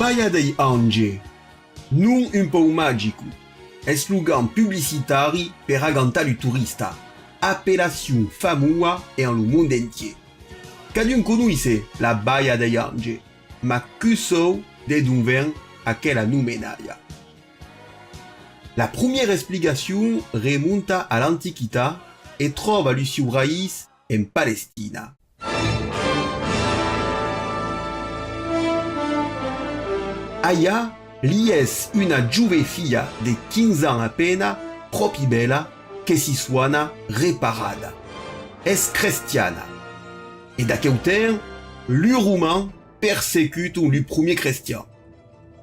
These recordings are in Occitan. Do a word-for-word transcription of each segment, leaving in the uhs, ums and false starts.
Baia dei Anges, nom un pauc magico, eslogan publicitari per agantar lu toristas, apellacion famosa en lo mond entier. Cadun conoisse la Baia dei Anges, ma que sou de dont ven aquela nomenalha? La promiera explicacion remonta a l'Antiquitat e tròba lu sieu raís en Palestina. Alà, li es una jove filha de quinze ans a pena, pròpi bèla, que si sòna Reparada. Es crestiana. E d'aqueu temps, lu romans persecuton lu promier crestian.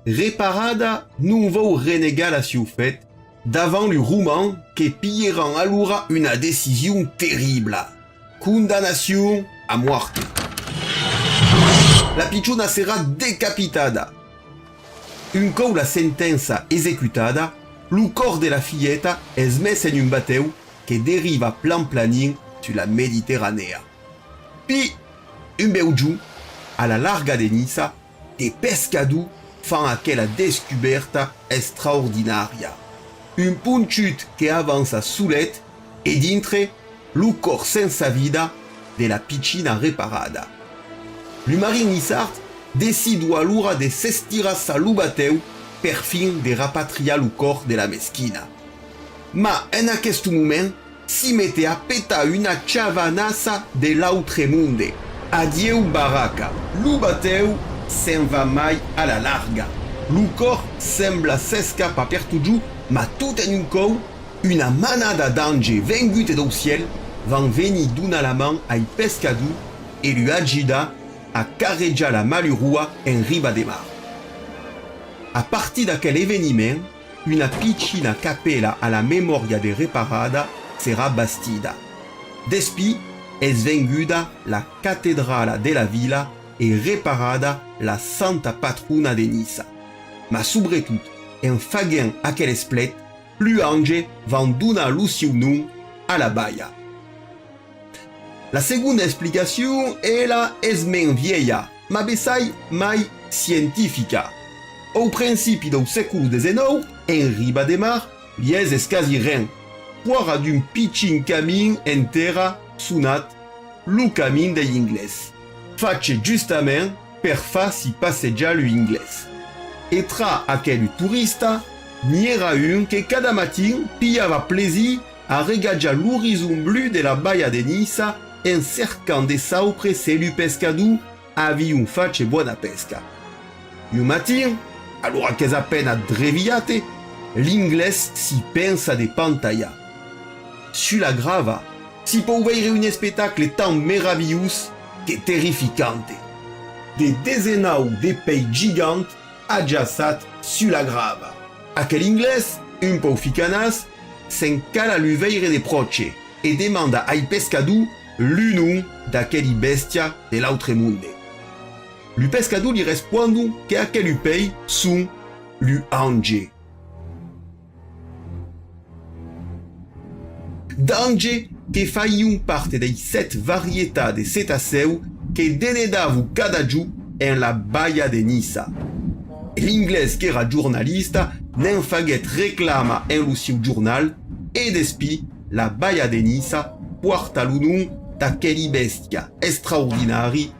Reparada non vòu renegar la sieu fe davant lu romans que pilheràn alora una decision terribla. Condamnacion a mòrte. La pichona serà decapitada. Un còup la sentença executada, lo còrs de la filheta es mes en un batèu que deriva plan planin sus la Mediterranèa. Pi, un bèu jorn, a la larga de Niça, de pescadors fan aquela descubèrta extraordinària. Un ponchut que avança solet e dintre lo còrs sensa vida de la pichina Reparada. Lu marins niçards decidon alora de s'estirassar lo batèu per fin de rapatriar lo còrs de la mesquina. Ma en aqueste moment si mete a petar una chavanassa de l'autre monde. Adieu barraca! Lo batèu se'n va mai a la larga. Lo còrs sembla s'escapar per totjorn, ma tot en un còup, una manada d'anges venguts dau cièl van venir donar la man ai pescadors e lu ajudar a carrejar la maluroa en riba de mar. A partir d'aquel eveniment, una pichina capèla a la memòria de Reparada serà bastida. Despí es venguda la catedrala de la vila e Reparada la santa patrona de Niça. Ma subretot, en faguent aquel esplet, lu anges van donar lo sieu nom a la baia. La segonda explicacion, ela, es mens vièlha, ma bessai mai scientifica. Au principi dau sècolo dètz-e-nòu, en riba de mar, li es escasi ren, fòra d'un pichin camin en tèrra sonat lo camin dei Inglés, fach justament per far si passejar lu Inglés. E tra aquelu toristas, n'i èra un que cada matin pilhava plaisir a regatjar l'orizon blu de la baia de Niça en cercant de saupre se lu pescadors avion fach bona pesca. Un matin, alora qu'es a pena drevilhat, l'Inglés si pensa de pantalhar. Sus la grava, si pòu veire un espectacle tan meravilhós que terrificant. De desenau de pei gigant ajaçat sus la grava. Aquel Inglés, un pauc ficanàs, se'n cala lu veire de pròche e demanda ai pescadors lu nom d'aqueli bèstias de l'autre monde. Lu pescadors li respondon que aquelu pei son lu anges. D'anges que faion part dei sèt varietats de cetacèus que denedavon cada jorn en la baia de Niça. E l'Inglés qu'èra jornalista ne'n faguèt reclama en lo sieu jornal e despí la baia de Niça pòrta lo nom d'aqueli bèstias extraordinaris,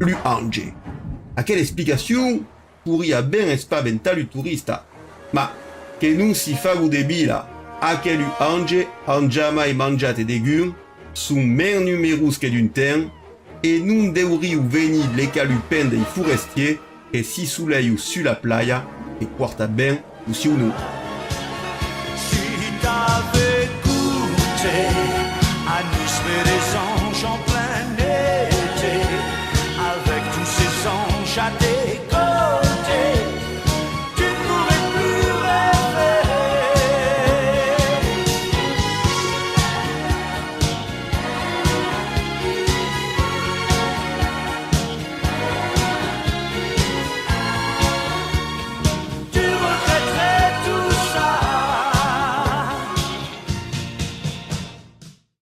lu anges. Aquela explicacion poiriá ben espaventar lu toristas. Ma que non si fagon de vila, aquelu anges an jamai manjat degun, son mens numerós que d'un temps, e non deurián venir lecar lu pens dei forestiers que si soleion sus la plaja que pòrta ben lo sieu nom. Si t'avais goûté à Nice, mais les anges en plein été, avec tous ces anges à tes